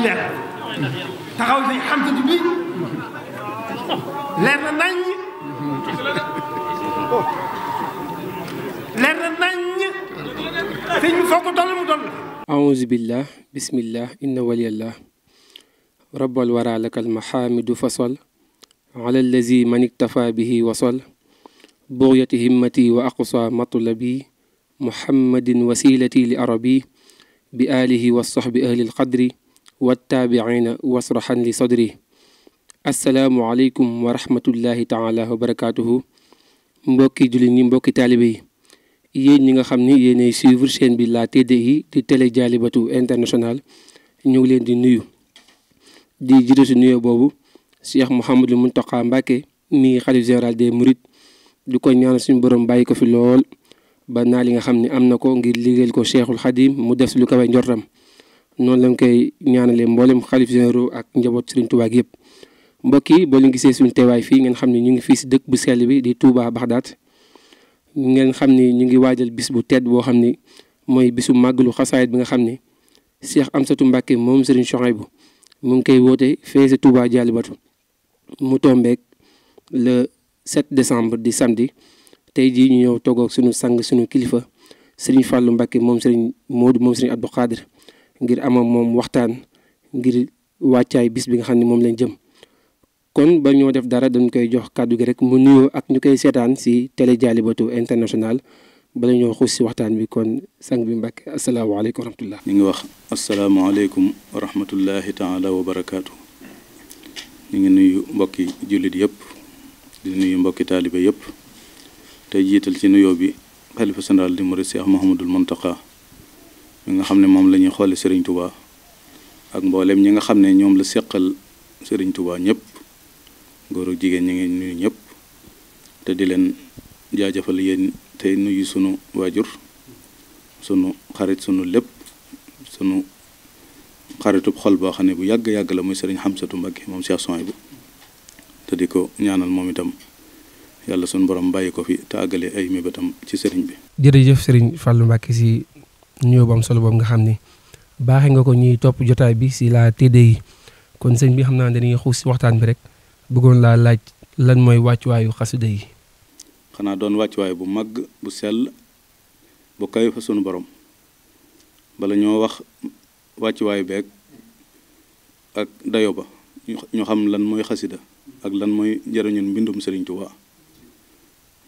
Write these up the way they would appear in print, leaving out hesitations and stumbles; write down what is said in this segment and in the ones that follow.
leer taxaw si xamsatu bi leer na nañ leer na nañ sëñ bi foo ko toll mu toll. aouzu billah bismillah inna waliyallah rabbal wara lakal mahamidu fasol ala allazi man iktafa bihi wasol bugyati himmati wa aqsa matlabi muhammadin wasilati li arabi bi alihi wa sahbi ahli alqadri wattabiina wasrahan li sadri. assalaamu aleykum wa rahmatullahi taala wa barakatuhu. mbokki jullit ñi mbokki taalibe yi yéen ñi nga xam ni yéenay suivre chaîne bi la TDI di télé Dialibatoul International ñu ngi leen di nuyu di jiite si nuyoo boobu Cheikh Mouhamadou Mountakha Mbacké mi xalif général des Mourides di ko ñaan suñu borom bàyyi ko fi lool ba naa li nga xam ne am na ko ngir liggéeyal ko Cheikhul Khadim mu def si lu kawe njortam noonu lañ koy ñaanalee mboolem xalif généraux ak njaboot Serigne Touba gi yëpp. mbokk yi boo leen gisee suñu teewaay fii ngeen xam ne ñu ngi fii si dëkk bu sell bi di Touba Baxdaat ngeen xam ni ñu ngi waajal bis bu tedd boo xam ni mooy bisu màggalu xasaayit bi nga xam ni Cheikh Amsatou Mbacké moom Serigne Souhaïbou mu ngi koy woote fee sa Touba Dialibatoul mu tombeek le 7 décembre di samedi tey jii ñu ñëw toggoog suñu sang suñu kilifa Serigne Fallou Mbacké moom Serigne Modou moom Serigne Abdou Khadir ngir ama moom waxtaan ngir wàccaay bis bi nga xam ne moom lañ jëm. kon ba ñoo def dara dañ koy jox kàddu gi rek mu nuyoo ak ñu koy seetaan si télé Dialibatoul International bala ñoo xuus si waxtaan bi kon sang bi Mbacké asalaamaaleykum wa rahmatullah. ñu ngi wax asalaamaaleykum wa rahmatullahi taala wa barakaatu. ñu ngi nuyu mbokki jullit yëpp di nuyu mbokki taalibe yëpp tey jiital ci nuyoo bi xalifa général di murid Cheikh Mouhamadul Mountakha mi nga xam ne moom la ñuy xoole Serigne Touba ak mboolem ñi nga xam ne ñoom la seqal Serigne Touba ñëpp góor ak jigéen ñi ngi nuyu ñëpp te di leen jaajëfal yéen tey nuyu sunu waajur sunu xarit sunu lépp sunu xaritub xol boo xam ne bu yàgg-yàgg la muy Serigne Amsatou Mbacké moom Cheikh Souhaïbou te di ko ñaanal moom itam yàlla sunu borom bàyyi ko fi te àggale ay mébétam ci sëriñ bi. jërëjëf Serigne Fallou Mbacké si nuyoo bu am solo boobu nga xam ni baaxee nga ko ñuy topp jotaay bi si la TDI kon sëñ bi xam naa dañuy xuus si waxtaan bi rek bëggoon laa laaj lan mooy wàccuwaayu xasida yi. xanaa doon wàccuwaay bu màgg bu sell bu kawe fa sunu borom bala ñoo wax wàccuwaay beeg ak dayo ba ñu xam lan mooy xasida ak lan mooy njëriñu mbindum Serigne Touba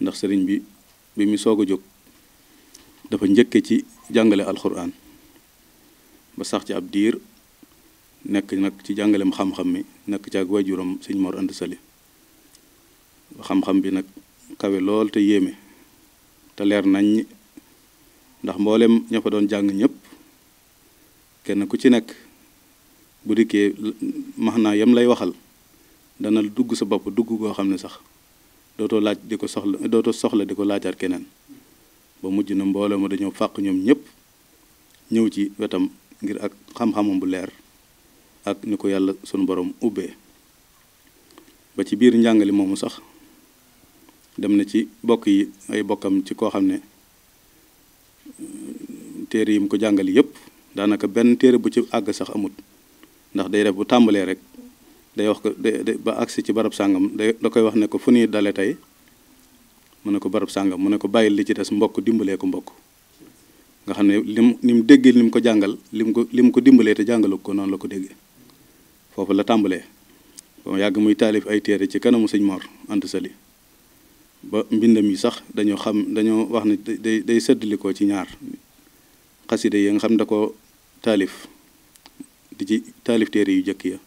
ndax sëriñ bi bi mu soog a jóg dafa njëkke ci jàngale alxuraan ba sax ci ab diir nekk nag ci jàngalem xam-xam mi nekk ci ak waajuram sëñ Mor Anta Sali xam-xam bi nag kawe lool te yéeme te leer nañ ndax mboolem ña fa doon jàng ñëpp kenn ku ci nekk bu dikkee max naa yam lay waxal dana dugg sa bopp dugg goo xam ne sax dootoo soxla di ko laajaat keneen ba mujj na mbooloo ma dañoo fàq ñoom ñëpp ñëw ci wetam ngir ak xam-xamam bu leer ak ni ko yàlla sunu borom ubbee ba ci biir njàngale moomu sax dem na ci bokk yi ay bokkam ci koo xam ne téere yi mu ko jàngale yëpp daanaka benn téere bu ci àgg sax amut ndax day def bu tàmbalee rek day wax ko ba agsi ci barab sàngam da koy wax ne ko fu ñuy dale tey mu ne ko barab sàngam mu ne ko bàyyil li ci des mbokk dimbalee ko mbokk nga xam ne ni mu déggee li mu ko jàngal li mu ko dimbalee te jàngalu ko noonu la ko déggee foofu la tàmbalee ba yàgg muy taalif ay téere ci kanamu sëñ Mor Anta Sali ba mbindam yi sax dañoo wax ne day séddalikoo ci ñaar xasida yi nga xam ne da ko taalif di ci taalif téere yu jëkk ya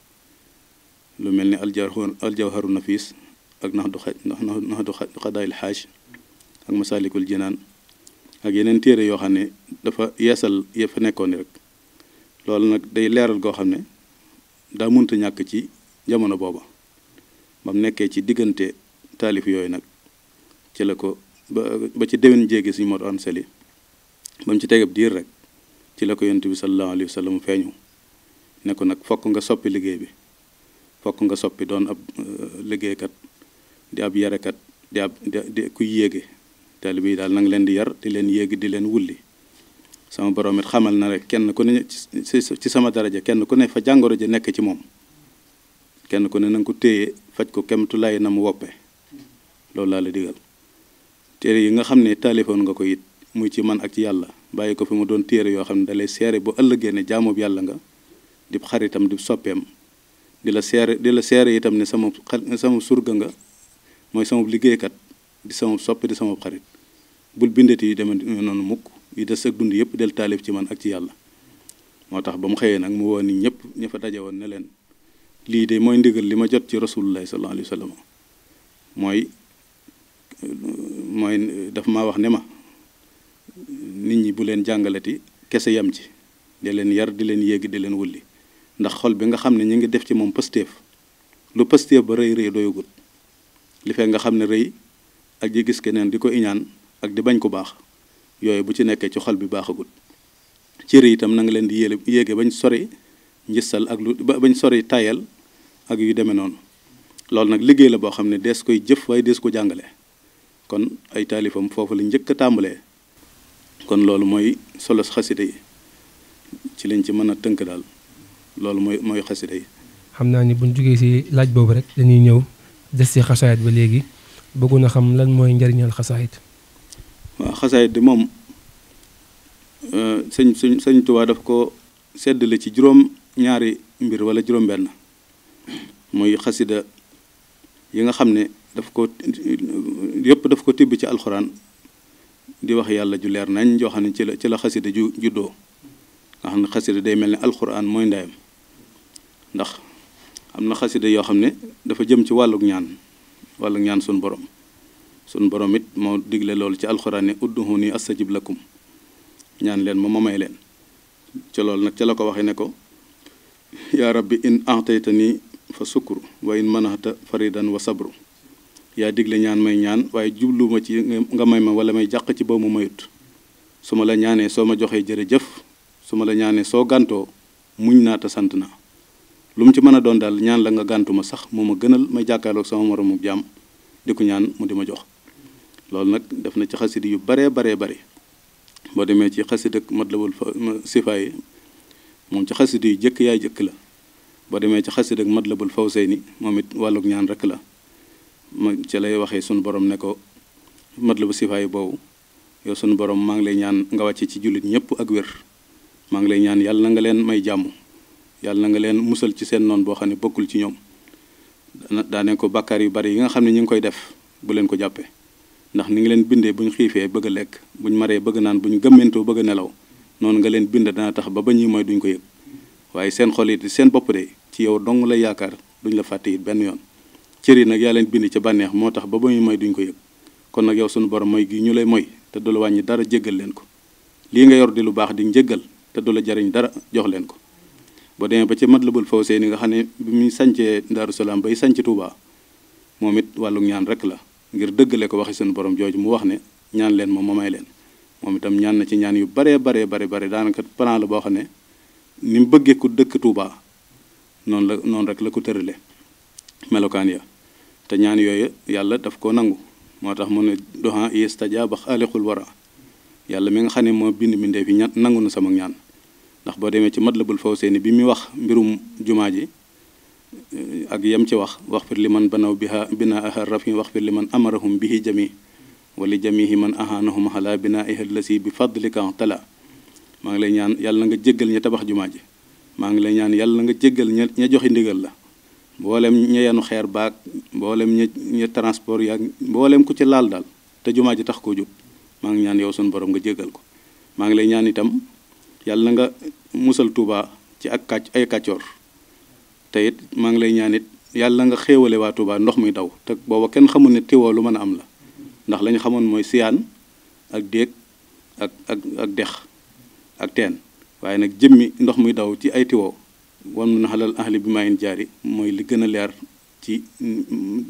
lu mel ni aljawharu nafis ak naxdu xadaayil xaaj ak masalikul jinaan ak yeneen téere yoo xam ne dafa yeesal ya fa nekkoon rek loolu nag day leeral goo xam ne daa munta ñàkk ci jamono booba ba mu nekkee ci diggante taalif yooyu nag ci la ko ba ci déwén jéegi suñu Mor Anta Sali ba mu ci tegab diir rek ci la ko yonent bi sallallahu alayhi wa sallam feeñu ne ko nag fokk nga soppi liggéey bi fokk nga soppi doon ab liggéeykat di ab yarekat di kuy yéege taalibe yi daal nanga leen di yar di leen yéegi di leen wulli sama borom it xamal na rek kenn ku ne ci sama daraja kenn ku ne fa jàngoro ji nekk ci moom kenn ku ne na nga ko téye faj ko kemtu lay na mu woppe loolu laa la digal téere yi nga xam ne taalifoon nga ko it muy ci man ak ci yàlla bàyyi ko fi mu doon téere yoo xam ne dalay seere bu ëllëgee ne jaamub yàlla nga di xaritam di soppeem di la seere itam ne sama surga nga mooy sama liggéeykat di sama soppe di sama xarit bul bindati yi demee noonu mukk yi des ak dund yëpp del taalif ci man ak ci yàlla moo tax ba mu xëyee nag mu woo nit ñëpp ña fa daje woon ne leen lii de mooy ndigal li ma jot ci rasulullahi sallallahu alayhi wa sallam mooy daf maa wax ne ma nit ñi bu leen jàngalati kese yam ci di leen yar di leen yéegi di leen wulli ndax xol bi nga xam ne ñu ngi def ci moom pëstéef lu pëstéef ba rëy rëy doyagut li fekk nga xam ne rëy ak di gis keneen di ko iñaan ak di bañ ko baax yooyu bu ci nekkee ci xol bi baaxagut cër itam na nga leen di yéege bañ sori njissal ak lu bañ sori tayal ak yu demee noonu loolu nag liggéey la boo xam ne dees koy jëf waaye dees ko jàngale kon ay taalifam foofu la njëkk a tàmbalee kon loolu mooy solos xasida yi ci lañ ci mën a tënk daal loolu mooy xasida yi. xam naa ni buñ jógee ci laaj boobu rek dañuy ñëw des ci xasaayit ba léegi bëggu na xam lan mooy njariñal xasaayit. waaw xasaayit di moom sëñ Tuubaa daf ko seddale ci juróom-ñaari mbir wala juróom-benn mooy xasida yi nga xam ne daf ko tibb ci alxuraan di wax yàlla ju leer nañ joo xam ne ci la xasida juddoo nga xam ne xasida day mel ne alxuraan mooy ndeyam ndax am na xasida yoo xam ne dafa jëm ci wàlluk ñaan sun borom it moo digle loolu ci alxuraan ne udduhuni astajib lakum ñaan leen ma may leen ca loolu nag ca la ko waxee ne ko yaa rabbi in a'taytani fa sukru wa in manahta faridan wa sabru yaa digle ñaan may ñaan waaye jubluma ci nga may ma wala may jàq ci boobu ma mayut su ma la ñaanee soo ma joxee jërëjëf su ma la ñaanee soo gàntoo muñ naa te sant naa lu mu ci mën a doon daal ñaan la nga gàntu ma sax moo ma gënal may jàkkaarloog sama moromu jaam di ko ñaan mu di ma jox loolu nag def na ci xasida yu baree boo demee ci xasida Matlabul Sifaay moom ci xasida yu jëkk yaay jëkk la boo demee ci xasida Matlabul Fawzayni moom it wàlluk ñaan rek la ma ci lay waxee sunu borom ne ko Matlabul Sifaay boobu yow sunu borom maa ngi lay ñaan nga wàcce ci jullit ñëpp ak wér maa ngi lay ñaan yàlla na nga leen may jàmm yàlla na nga leen musal ci seen noon boo xam ne bokkul ci ñoom daane ko bàkkaar yu bari yi nga xam ne ñu ngi koy def bu leen ko jàppee ndax ni ngi leen bindee buñ xiifee bëgg a lekk buñ maree bëgg naan buñ gëmmentoo bëgg a nelaw noonu nga leen bind dana tax ba ñuy mooy duñ ko yëg waaye seen xol it seen bopp de ci yow dong lay yaakaar duñ la fàtte it benn yoon cër yi nag yaa leen bind ci bànneex moo tax ba ñuy mooy duñ ko yëg kon nag yow sunu borom mooy gi ñu lay mooy te du la wàññi dara jéggal leen ko lii nga yor di lu baax di njéggal te du la jariñ dara jox leen ko boo demee ba ci Matlabul Fawzayni nga xam ne bi muy sancee Daaru Salaam bay sanc Tuubaa moom it wàllu ñaan rek la ngir dëggale ko waxi sunu borom jooju mu wax ne ñaan leen ma may leen moom itam ñaan na ci ñaan yu baree daanaka plan la boo xam ne ni mu bëggee ku dëkk Tuubaa noonu rek la ko tërale melokaan ya te ñaan yooyu yàlla daf ko nangu moo tax mu ne dohan istajaaba xaalixul wara yàlla mi nga xam ne moo bind mbindeef yi nangu na sama ñaan ndax boo demee ci Matlabul Fawzayni bi muy wax mbirum jumaa ji ak yem ci wax fir li man banaw biha binaaha rafi wax fir li man amarahum bihi jami wali jamihi man ahanahum ala binaiha lasi bi fadlika tala maa ngi lay ñaan yàlla na nga jéggal ña tabax jumaa ji maa ngi lay ñaan yàlla na nga jéggal ña joxe ndigal la mboolem ña yenu xeer baag mboolem ña transport yaag mboolem ku ci laal daal te jumaa ji tax koo jóg maa ngi ñaan yow sunu borom nga jéggal ko maa ngi lay ñaan itam yàlla na nga musal Tuubaa ci ay kàccoor te it maa ngi lay ñaan it yàlla nga xéewale waa Tuubaa ndox muy daw te booba kenn xamul ne tiwoo lu mën a am la ndax lañu xamoon mooy siyaan ak déeg ak dex ak teen waaye nag jëmmi ndox muy daw ci ay tiwoo wan na xalal ahli bi maayin jaari mooy li gën a leer ci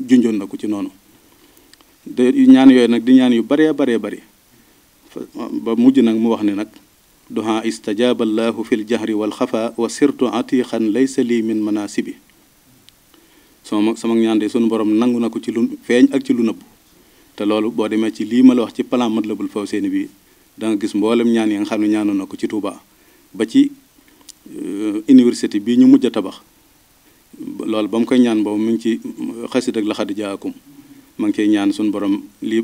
junjoon na ko ci noonu de ñaan yooyu nag di ñaan yu baree ba mujj nag mu wax ne nag duha istajaaba allahu fil jahri wal xafa wa sirtu atiqan laysa lii min manasibi sama ñaan de sunu borom nangu na ko ci lu feeñ ak ci lu nëbb te loolu boo demee ci lii ma la wax ci plan Matlabul Fawzayni bi da nga gis mboolem ñaan yi nga xam ne ñaanoon na ko ci Touba ba ci université bii ñu mujj a tabax loolu ba mu koy ñaan boobu mu ngi ci xasida ak laxad jaakum ma ngi koy ñaan suñu borom lii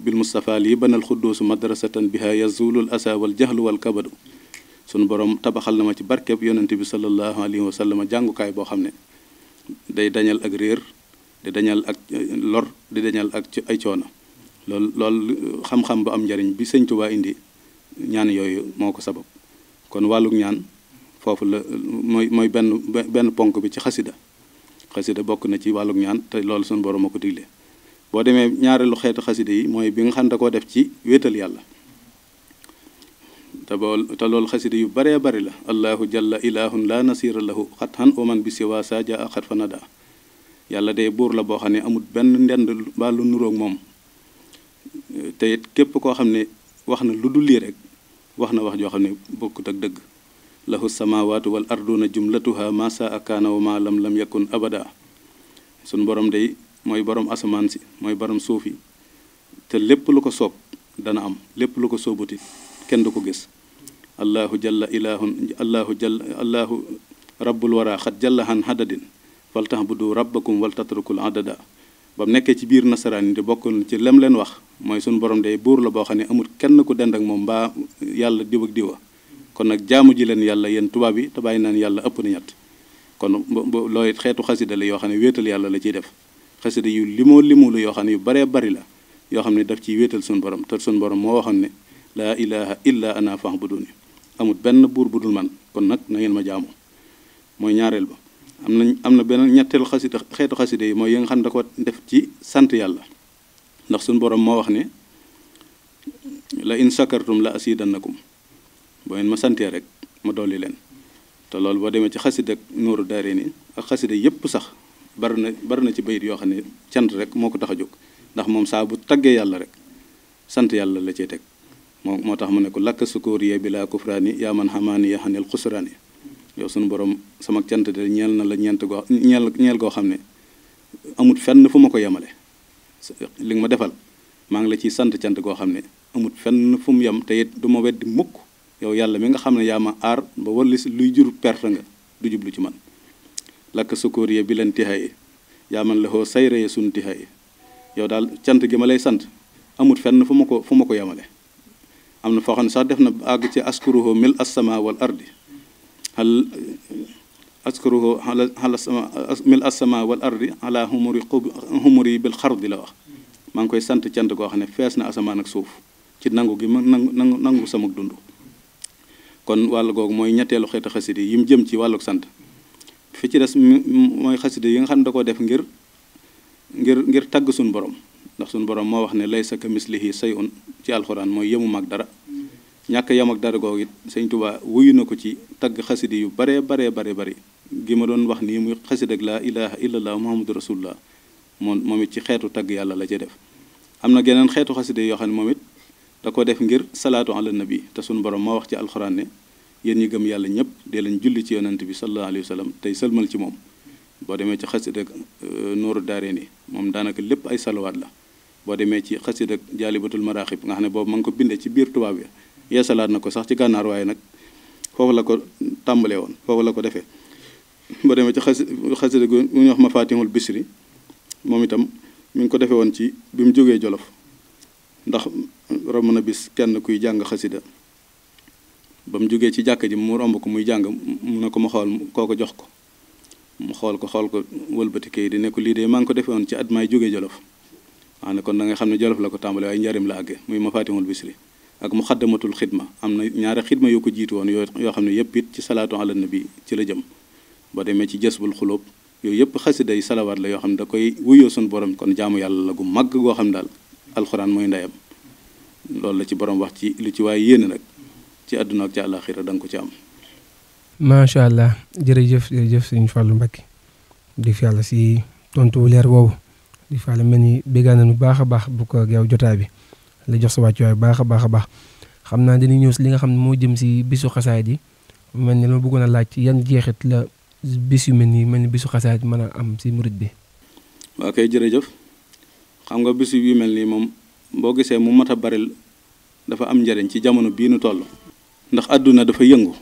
bil Mustafa lii banal xuddoosu madrasatan biha yazulul asa wal jahlu wal kabadu suñu borom tabaxal na ma ci barkeb yonent bi sallallahu alayhi wa sallam jàngukaay boo xam ne day dañal ak réer di dañal ak lor di dañal ak ay coono loolu xam-xam bu am njariñ bi sëñ Tuubaa indi ñaan yooyu moo ko sabab kon wàlluk ñaan foofu la mooy benn ponk bi ci xasida bokk na ci wàlluk ñaan te loolu suñu borom moo ko digle boo demee ñaareelu xeetu xasida yi mooy bi nga xam da koo def ci wéetal yàlla te loolu xasida yu baree bari la allahu jalla ilahun la nasira lahu xathan oman bi siwa saja axat fanada yàlla de buur la boo xam ne amul benn ndend mbaa lu nuroog moom te it képp koo xam ne wax na lu dul lii rek wax na wax joo xam ne bokkut ak dëgg lahu samawatu wal arduna jumlatuha ma saa kaana wa ma lam yakun abada suñ borom day mooy borom asamaan si mooy borom suuf yi te lépp lu ko soob dana am lépp lu ko soobuti kenn du ko gis allahu jalla ilahun allahu rabbul wara xat jalla han hadadin fal tahbudu rabbakum wal tatrukul adada ba mu nekkee ci biir nasaraan yi di bokkul ci lem leen wax mooy suñu borom day buur la boo xam ne amul kenn ku dend ak moom mbaa yàlla diw ak diwa kon nag jaamu ji leen yàlla yéen tubaab yi te bàyyi naan yàlla ëpp na ñett kon looy xeetu xasida la yoo xam ne wéetal yàlla la ciy def xasida yu limu la yoo xam ne yu baree bari la yoo xam ne daf ciy wéetal suñu borom te suñu borom moo waxoon ne laa ilaha illa ana fa'buduni amul benn buur bu dul man kon nag na ngeen ma jaamu mooy ñaareel ba am na benn ñetteelu xeetu xasida yi mooy yi nga xam ne da ko def ci sant yàlla ndax suñu borom moo wax ne la in shakartum la asidannakum boo ngeen ma santee rek ma dolli leen te loolu boo demee ci xasida ak Nuuru Daarayni ak xasida yépp sax bari na ci bayit yoo xam ne cant rek moo ko tax a jóg ndax moom saa bu taggee yàlla rek sant yàlla la cee teg moo tax mu ne ko lakk sukóoriye bi laa kufraani yaa man xamaani yaa xaneel xusraani yow suñu borom sama cant de ñeel na la ñeel goo xam ne amut fenn fu ma ko yemale li nga ma defal maa ngi la ciy sant cant goo xam ne amut fenn fu mu yem te it du ma weddi mukk yow yàlla mi nga xam ne yaa ma aar ba walli luy jur perte nga du jublu ci man lakk sukóoriye bi leen tixaye yaa man la xoo sayreye suñu tixaye yow daal cant gi ma lay sant amut fenn fu ma ko yemale am na foo xam ne sax def na àgg ci askuruhu mil assama wal ardi hal askuruhu ala sama mil assama wal ardi ala humuri bil xardi la wax maa ngi koy sant cant goo xam ne fees na asamaan ak suuf ci nangu gi ma nangu sama dund kon wàll googu mooy ñetteelu xeetu xasida yi mu jëm ci wàlluk sant fi ci des mooy xasida yi nga xam ne da koo def ngir tagg suñu borom ndax suñu borom moo wax ne laysa kamislihi shay'un ci alxuraan mooy yemu mag dara ñàkk yem ak dara googu it sëñ Tuubaa wuyu na ko ci tagg xasida yu bari gi ma doon wax nii muy xasida ak laa ilaha illallah muhammadu rasulullah moom it ci xeetu tagg yàlla la ci def am na geneen xeetu xasida yoo xam ne moom it da ko def ngir salaatu ala nabi te suñu borom moo wax ci alxuraan ne yéen ñi gëm yàlla ñëpp dee lañ julli ci yonent bi sallallahu alayhi wa sallam tey sëlmal ci moom boo demee ci xasida ak Nuuru Daarayni moom daanaka lépp ay salawaat la boo demee ci xasida ak jaalibatul maraaxib nga xam ne boobu ma ngi ko bindee ci biir tubaab yi yeesalaat na ko sax ci gànnaar waaye nag foofu la ko tàmbalee woon foofu la ko defee boo demee ci xasida gu ñuy wax mafatihul bisri moom itam mi ngi ko defee woon ci bi mu jógee Jolof ndax romb na bis kenn kuy jàng xasida ba mu jógee ci jàkka ji mu romb ko muy jàng mu ne ko ma xool koo ko jox ko mu xool ko wëlbati kay di ne ko lii de maa ngi ko defee woon ci at maay jógee Jolof waa ne kon da nga xam ne Jolof la ko tàmbalee waaye njaarim la àggee muy mafatihul bisri ak muxaddamatul xidma am na ñaari xidma yoo ko jiitu woon yoo xam ne yëpp it ci salaatu ala nabi ci la jëm boo demee ci jësbul xulóob yooyu yëpp xasida yi salawaat la yoo xam ne da koy wuyoo suñu borom kon jaamu yàlla la gu màgg goo xam ne daal alxuraan mooy ndeyam loolu la ci borom wax ci lu ci waaye yéene nag ci àdduna ak ci àllaaxira da nga ko ci am. macha allah jërëjëf sëñ Fallou Mbacké di fi yàlla si tontu wu leer boobu di fi yàlla mel ni béggaan nañu baax a baax bu ko yow jotaay bi la jox sa wàccuwaay baax a baax xam naa dañuy ñëw si li nga xam ne moo jëm si bisu xasaayid yi mel ni la ma bëggoon a laaj yan jeexit la bis yu mel ni bisu xasaayid mën a am si murit bi. waaw kay jërëjëf xam nga bisu yu mel nii moom boo gisee mu mat a bari dafa am njariñ ci jamono bii nu toll ndax àdduna dafa yëngu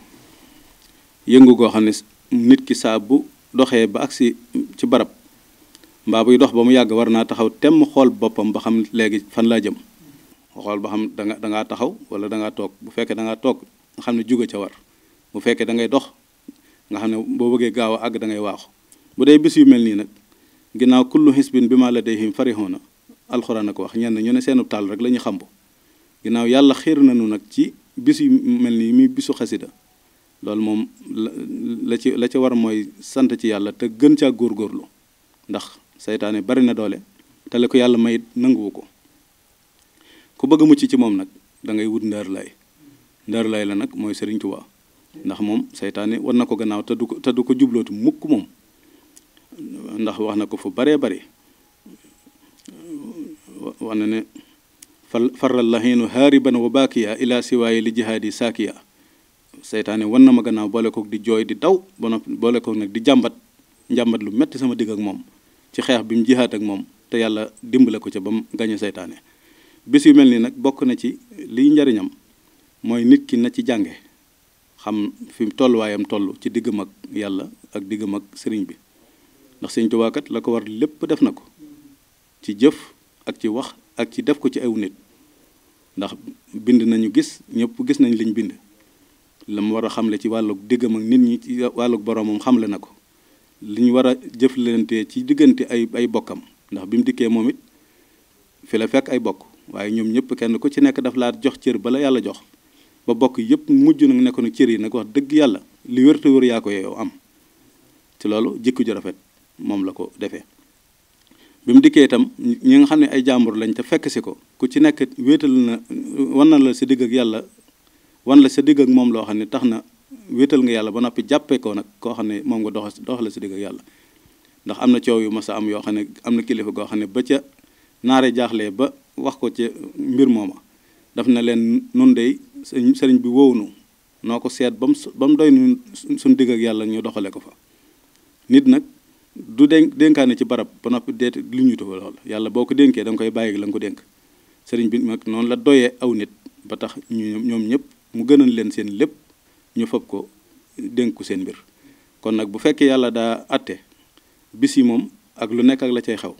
goo xam ne nit ki saa bu doxee ba agsi ci barab mbaa buy dox ba mu yàgg war naa taxaw temm xool boppam ba xam léegi fan laa jëm xool ba xam da ngaa taxaw wala da ngaa toog bu fekkee da ngaa toog nga xam ne jóge ca war bu fekkee da ngay dox nga xam ne boo bëggee gaaw a àgg da ngay waaxu bu dee bis yu mel nii nag ginnaaw kullu xisbin bi ma ladayhim farihuna alxuraan a ko wax ñenn ñu ne seenu taal rek la ñu xambu ginnaaw yàlla xiir nañu nag ci bis yu mel nii muy bisu xasida loolu moom la ci war mooy sant ci yàlla te gën caa góorgóorlu ndax seytaane bari na doole te la ko yàlla may nanguwu ko ku bëgg a mucc ci moom nag da ngay wut ndër lay la nag mooy Sëriñ Tuubaa ndax moom seytaane war na ko gannaaw te du ko jublootu mukk moom ndax wax na ko fu baree bari wax na ne faral lahiinu haariban wa baakiya ila siwaaye li jihaadi saakiya seytaane wan na ma gannaaw boole kook di jooy di daw ba noppi boole kook nag di njàmbat lu metti sama digg ak moom ci xeex bi mu jihaat ak moom te yàlla dimbale ko ca ba mu gañe seytaane bis yu mel nii nag bokk na ci liy njariñam mooy nit ki na ci jànge xam fi tolluwaayam toll ci diggam ak yàlla ak diggam ak sëriñ bi ndax Sëriñ Tuubaa kat la ko war lépp def na ko ci jëf ak ci wax ak ci def ko ci aw nit ndax bind nañu gis ñëpp gis nañ liñ bind la mu war a xamle ci wàllug diggam ak nit ñi ci wàllug boroomam xamle na ko li ñu war a jëflante ci diggante ay bokkam ndax bi mu dikkee moom it fi la fekk ay bokk waaye ñoom ñëpp kenn ku ci nekk daf laa jox cër ba la yàlla jox ba bokk yëpp mujj nag nekk na cër yi nag wax dëgg yàlla li wér te wér yaa ko yow am ci loolu jikko ju rafet moom la ko defee bi mu dikkee itam ñi nga xam ne ay jàmbur lañ te fekk si ko ku ci nekk wéetal na wan na la sa digg ak yàlla wan la sa digg ak moom loo xam ne tax na wéetal nga yàlla ba noppi jàppee ko nag koo xam ne moom nga dox la sa digg ak yàlla ndax am na coow yu mas a am yoo xam ne am na kilifa goo xam ne ba ca naare jaaxlee ba wax ko ci mbir mooma daf na leen nun dey sëriñ bi wowunu noo ko seet ba mu doy nu suñ digg ak yàlla ñu doxale ko fa nit nag du dénkaane ci barab ba noppi deet li ñu tufa lool yàlla boo ko dénkee da nga koy bàyyi la nga ko dénk sëriñ bi nag noonu la doyee aw nit ba tax ñoom ñëpp mu gënal leen seen lépp ñu fab ko dénku seen mbir kon nag bu fekkee yàlla daa atte bis yi moom ak lu nekk ak la cay xew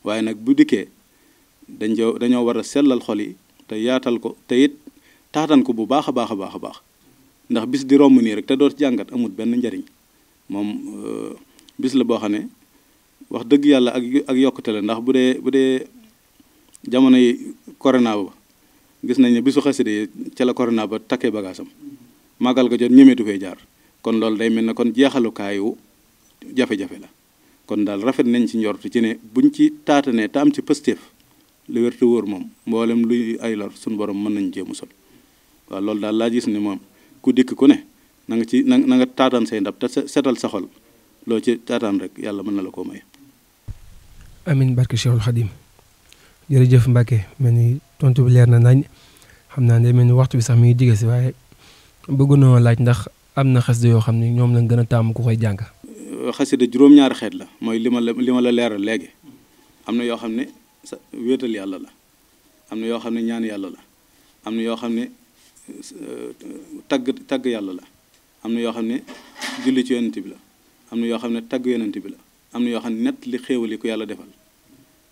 waaye nag bu dikkee dañoo war a sellal xol yi te yaatal ko te it taatan ko bu baax a baax a baax a baax ndax bis di romb nii rek te doo ci jàngat amul benn njariñ moom bis la boo xam ne wax dëgg yàlla ak yokkute la ndax bu dee jamono yi corona ba gis nañ ne bisu xasida yi ca la corona ba takkee bagaasam màggal ga jot ñemeetu fay jaar kon loolu day mel ne kon jeexalukaayu jafe-jafe la kon daal rafet nañ ci njort ci ne buñ ci taatanee te am ci pëstéef lu wér te wóor moom mboolem luy ay lor suñu borom mën nañ jéemu sol waaw loolu daal laa gis ne moom ku dikk ku ne na nga taataan say ndab te setal sa xol loo ci taataan rek yàlla mën na la koo may. amin barke Cheikhul Khadim jërëjëf Mbacke mel ni tontu bi leer na nañ xam naa ne mel ni waxtu bi sax mi ngi jige si waaye bëggunoo laaj ndax am na xasida yoo xam ne ñoom lañ gën a taamu ku koy jàng. xasida juróom-ñaari xeet la mooy li ma la leeral léegi am na yoo xam ne sa wéetal yàlla la am na yoo xam ne ñaan yàlla la am na yoo xam ne tagg yàlla la am na yoo xam ne julli ci yonent bi la am na yoo xam ne tagg yonent bi la am na yoo xam ne nett li xéewal yi ko yàlla defal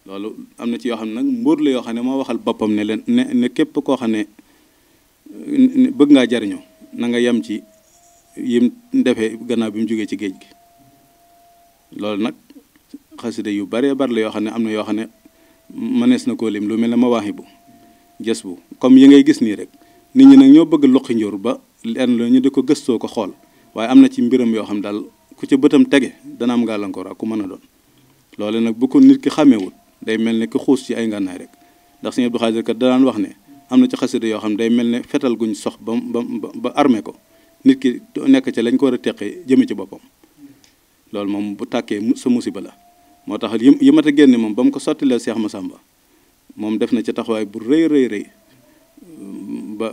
loolu am na ci yoo xam ne nag mbóot la yoo xam ne moo waxal boppam ne leen ne képp koo xam ne bëgg ngaa jariñoo na nga yem ci yim defee gannaaw bi mu jógee ci géej gi loolu nag xasida yu baree bari la yoo xam ne am na yoo xam ne mënees na koo lim lu mel ne Mawaahibu jës bu comme yi ngay gis nii rek nit ñi nag ñoo bëgg luqi njur ba lenn la ñu di ko gëstoo ko xool waaye am na ci mbiram yoo xam daal ku ci bëtam tege dana am gàllankoor ak ku mën a doon loolu nag bu ko nit ki xàmmeewut day mel ne ki xuus ci ay ngànnaay rek ndax Sëñ Abdou Khadre kat daan wax ne am na ci xasida yoo xam ne day mel ne fetal guñ sox ba armé ko nit ki nekk ca lañ ko war a teqee jëme ci boppam loolu moom bu tàkkee sa musiba la moo tax yi mat a génne moom ba mu ko sottilee Seex Masamba moom def na ci taxawaay bu rëy ba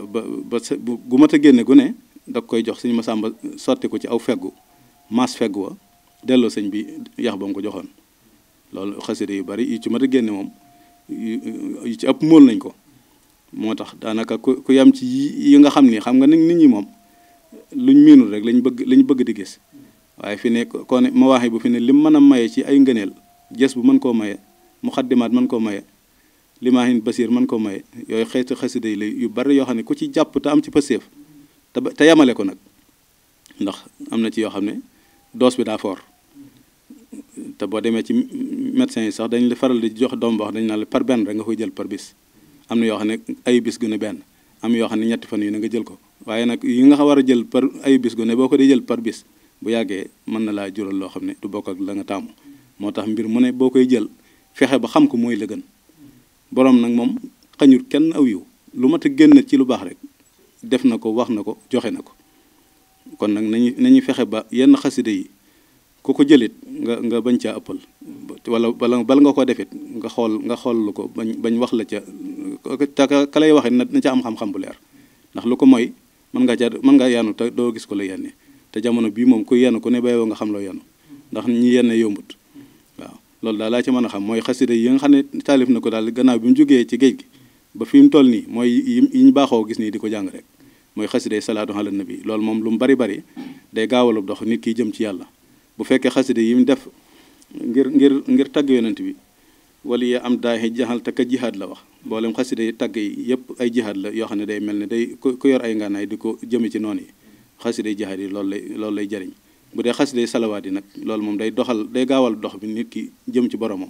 gu mat a génne gu ne da koy jox Sëñ Masamba sotti ko ci aw feggu maas feggu wa delloo sëñ bi yax ba mu ko joxoon loolu xasida yu bari yi ci mat a génne moom yu ci ëpp móol nañ ko moo tax daanaka ku yam ci yi nga xam ni xam nga nit ñi moom luñ miinul rek lañ bëgg di gis waaye fi ne ko ne ma waxee bu fi ne lim mën a maye ci ay ngëneel jës bu mën koo maye muxaddimaat mën koo maye limaahin basiir mën koo maye yooyu xeetu xasida yi yu bari yoo xam ne ku ci jàpp te am ci pëseef te yamale ko nag ndax am na ci yoo xam ne doos bi daa foor te boo demee ci médecins yi sax dañ la faral di jox doom boo xam dañ naa la par benn rek nga koy jël par bis am na yoo xam ne ay bis gu ne benn am yoo xam ne ñetti fan yu ne nga jël ko waaye nag yi nga war a jël par ay bis gu ne boo ko dee jël par bis bu yàggee mën na laa jural loo xam ne du bokk ak la nga taamu moo tax mbir mu ne boo koy jël fexe ba xam ko mooy la gën borom nag moom xañul kenn aw yiw lu mat a génn ci lu baax rek def na ko wax na ko joxe na ko kon nag nañu fexe ba yenn xasida yi ku ko jëlit nga bañ caa ëppal wala bala nga ko defit nga xool lu ko bañ wax la ca ka lay waxit na ca am xam-xam bu leer ndax lu ko mooy mën nga yanu te doo gis ko la yenn te jamono bii moom ku yenn ku ne bayoo nga xam loo yenn ndax ñi yenn yombut waaw loolu daal laa ci mën a xam mooy xasida yi nga xam ne taalif na ko daal gannaaw bi mu jógee ci géej gi ba fi mu toll nii mooy yi ñu baaxoo gis nii di ko jàng rek mooy xasida yi salaatu ala nabi loolu moom lu mu bari day gaawalub dox nit ki jëm ci yàlla bu fekkee xasida yi mu def ngir tagg yonent bi wala ya am daaxi jaxal te ka jihaad la wax mboolem xasida yi tagg yi yëpp ay jihaad la yoo xam ne day mel ne day ku yor ay ngànnaay di ko jëme ci noonu yi xasida yi jihaad yi loolu lay jariñ bu dee xasida yi salawaat yi nag loolu moom day gaawal dox bi nit ki jëm ci boromam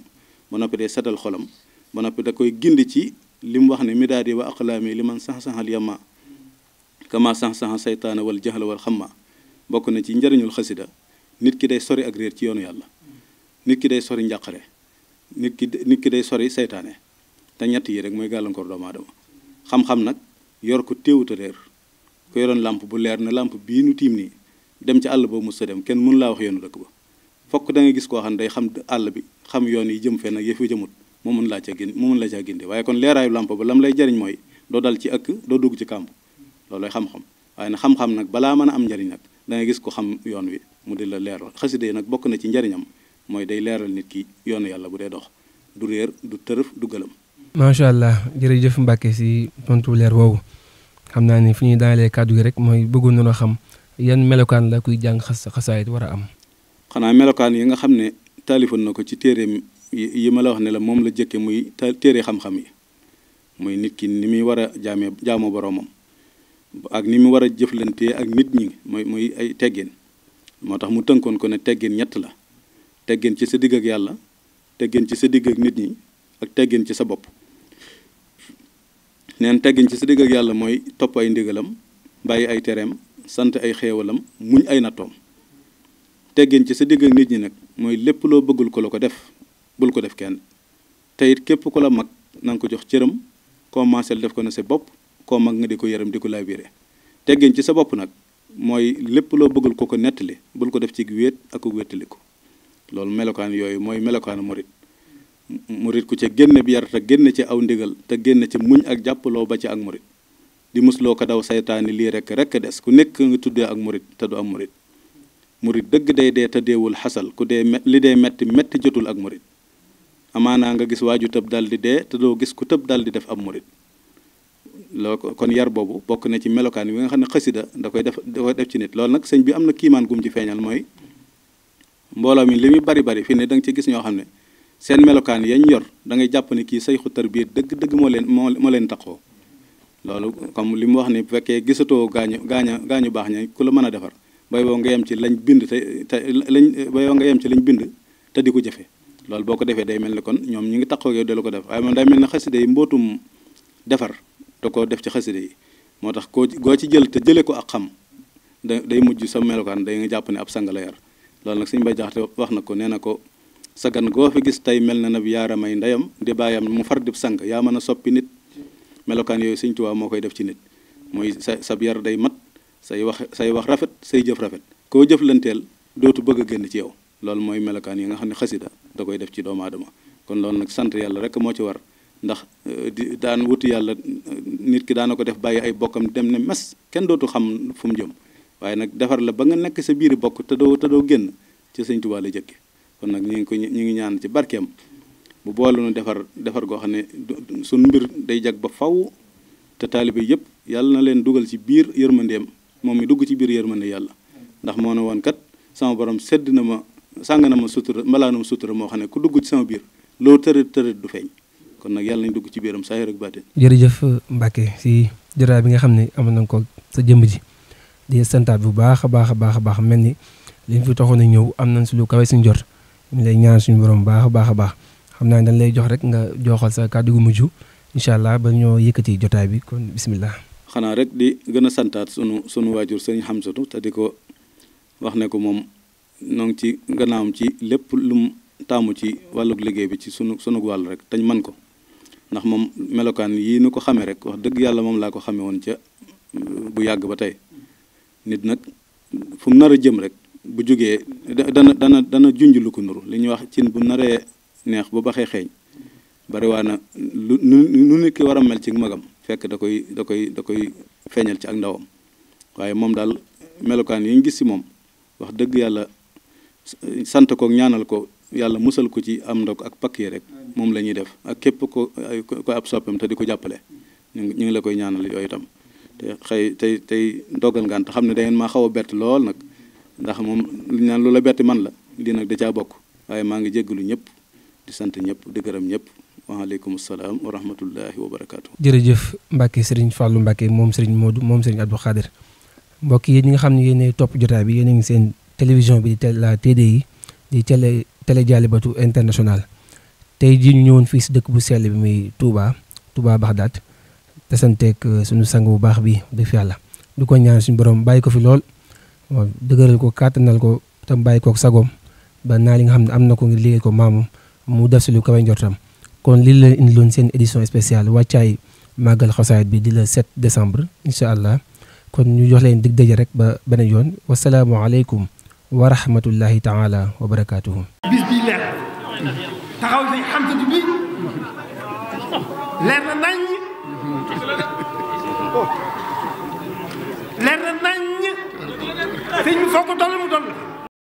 ba noppi day setal xolam ba noppi da koy gindi ci li mu wax ne midaadi wa aqlaami li man sax-saxal yama kama sax-saxa saytaana wal jaxla wal xamma bokk na ci njëriñul xasida nit ki day sori ak réer ci yoonu yàlla nit ki day sori njàqare nit ki day sori saytaane te ñett yi rek mooy gàllankoor doomu aadama xam-xam nag yor ko téewuta réer ko yoroon làmp bu leer na làmp bii nu tiim nii dem ci àll boobu mos a dem kenn mënu laa wax yoonu dëkk ba fokk da nga gis koo xam ne day xam àll bi xam yoon yi jëm fenn ak yëf yu jëmut moo mën laa caa gindi waaye kon leeraayu làmp ba lam lay jariñ mooy doo dal ci ëkk doo dugg ci kàmb loolooy xam-xam waaye nag xam-xam nag balaa mën a am njariñ nag da nga gis ko xam yoon wi mu di la leeral xasida yi nag bokk na ci njariñam mooy day leeral nit ki yoonu yàlla bu dee dox du réer du tërëf du gëlëm. macha allah jërëjëf Mbacke si tontu leer woowu xam naa ni fi ñuy daanelee kàddu gi rek mooy bëggoon nañoo xam yan melokaan la kuy jàng xasaayit war a am. xanaa melokaan yi nga xam ne taalifoon na ko ci téereem yi ma la wax ne la moom la jëkke muy téere xam-xam yi muy nit ki ni muy war a jaamoo boroomam ak ni mu war a jëflantee ak nit ñi muy ay teggin moo tax mu tënkoon ko ne teggin ñett la teggin ci sa digg ak yàlla teggin ci sa digg ak nit ñi ak teggin ci sa bopp neen teggin ci sa digg ak yàlla mooy topp ay ndigalam bàyyi ay tereem sant ay xeewalam muñ ay nattoom teggin ci sa digg ak nit ñi nag mooy lépp loo bëggul ko la ko def bul ko def kenn te it képp ku la mag na nga ko jox cëram koo maaseel def ko na sa bopp koo mag nga di ko yërëm di ko laabire teggin ci sa bopp nag mooy lépp loo bëggul ko nettali bul ko def ci wéet ak wéttali ko loolu melokaan yooyu mooy melokaanu murit ku ca génne bi yar te génne ci aw ndigal te génne ci muñ ak jàppaloo ba ci ak murit di musloo ko daw saytaani lii rekk des ku nekk nga tuddee ak murit te du am murit dëgg day dee te deewul xasal ku dee li dee metti jotul ak murit amaanaa nga gis waaju tëb dal di dee te doo gis ku tëb dal di def ab murit loo kon yar boobu bokk na ci melokaan yi nga xam ne xasida da koy def ci nit loolu nag sëñ bi am na kiimaan gum ci feeñal mooy mbooloo mi li muy bari fii ne da nga ci gis ñoo xam ne seen melokaan yañ yor da ngay jàpp ne kii sayxu tarbiya dëgg moo leen taxoo loolu comme li mu wax ni bu fekkee gisatoo gaañu baax ña ku la mën a defar bay boo nga yem ci lañ bind te di ko jëfe loolu boo ko defee day mel ni kon ñoom ñi ngi taxoo yow de la ko def waaye moom day mel ne xasida yi mbootum defar da ko def ci xasida yi moo tax goo ci jël te jële ko ak xam day mujj sa melokaan day nga jàpp ne ab sang la yar loolu nag suñu bay jaxte wax na ko nee na ko sa gan goo fi gis tey mel na nab yaaramay ndeyam di bàyyam mu far dib sang yaa mën a soppi nit melokaan yooyu Sëñ Tuubaa moo koy def ci nit mooy sab yar day mat say wax rafet say jëf rafet koo jëflanteel dootu bëgg a génn ci yow loolu mooy melokaan yi nga xam ne xasida da koy def ci doomu aadama kon loolu nag sant yàlla rek moo ci war ndax daan wuti yàlla nit ki daana ko def bàyyi ay bokkam dem ne mes kenn dootu xam fu mu jëm waaye nag defar la ba nga nekk sa biiri bokk te doo génn ci Sëñ Tuubaa la jëkke kon nag ñu ngi ñaan ci barkeem bu boolu nu defar goo xam ne suñ mbir day jag ba faw te taalibe yëpp yàlla na leen dugal ci biir yërmandeem moom mi dugg ci biir yërmande yàlla ndax moo ne woon kat sama borom sedd na ma sàng na ma sutura mbalaanum sutura moo xam ne ku dugg ci sama biir loo tërët tërët du feeñ kon nag yàlla nañ dugg ci biiram saahir ak baatin. jërëjëf Mbacke si jotaay bi nga xam ne amoon nañ ko sa jëmb ji di santaat bu baax a baax a baax a baax mel ni liñ fi taxoon a ñëw am nañ si lu kawe suñu jot ñu lay ñaan suñu borom baax a baax a baax xam naa dañ lay jox rek nga joxal sa kàddu gu mujj incha allah ba ñoo yëkkati jotaay bi kon bismillah. xanaa rek di gën a santaat sunu waajur sëñ Xamsatu te di ko wax ne ko moom noo ngi ci gannaawam ci lépp lu mu taamu ci wàllug liggéey bi ci sunu wàll rek tañ man ko ndax moom melokaan yii nu ko xamee rek wax dëgg yàlla moom laa ko xamee woon ca bu yàgg ba tey nit nag fu mu nar a jëm rek bu jógee dana junj lu ko nuru li ñuy wax cin bu naree neex ba baxee xeeñ bari waa na nu nit ki war a mel ci magam fekk da koy feeñal ci ak ndawam waaye moom daal melokaan yi ñu gis ci moom wax dëgg yàlla sant ko ñaanal ko yàlla musal ko ci am ndog ak pakk yi rek moom la ñuy def ak képp ko ab soppam te di ko jàppale ñu ngi la koy ñaanal yooyu itam te tey dogal ngaan te xam ne da ngeen maa xaw a bett lool nag ndax moom li naan lu la bett man la lii nag da caa bokk waaye maa ngi jéggalu ñëpp di sant ñëpp di gërëm ñëpp waaleykum salaam wa rahmatullahi wa barakaatu. jërëjëf Mbacke Serigne Fallou Mbacke moom Serigne Modou moom Serigne Abdou Khadir mbokk yi ñi nga xam ne yéen topp jotaay bi yéen a ngi seen télévision bi di la TDI di télé Dialibatoul International tey jii ñu ñëwoon fii si dëkk bu sell bi muy Touba Bagdad te santeeg suñu sang bu baax bi def yàlla du ko ñaan suñu borom bàyyi ko fi lool waaw dëgëral ko kàttanal ko tam bàyyi kook sagoom ba naa li nga xam ne am na ko ngir liggéey ko maamam mu def si lu kawe njortam kon lii la indiloon seen édition spéciale wàccaay màggal xasaayid bi di le 7 décembre incha allah kon ñu jox leen dig daje rek ba beneen yoon wasalaamualeykum wa rahmatullahi taala wa barakaatuhu. bis bii leer taxaw si Xamsatu bi leer na naññ leer na naññ sëñ bi foo ko toll mu toll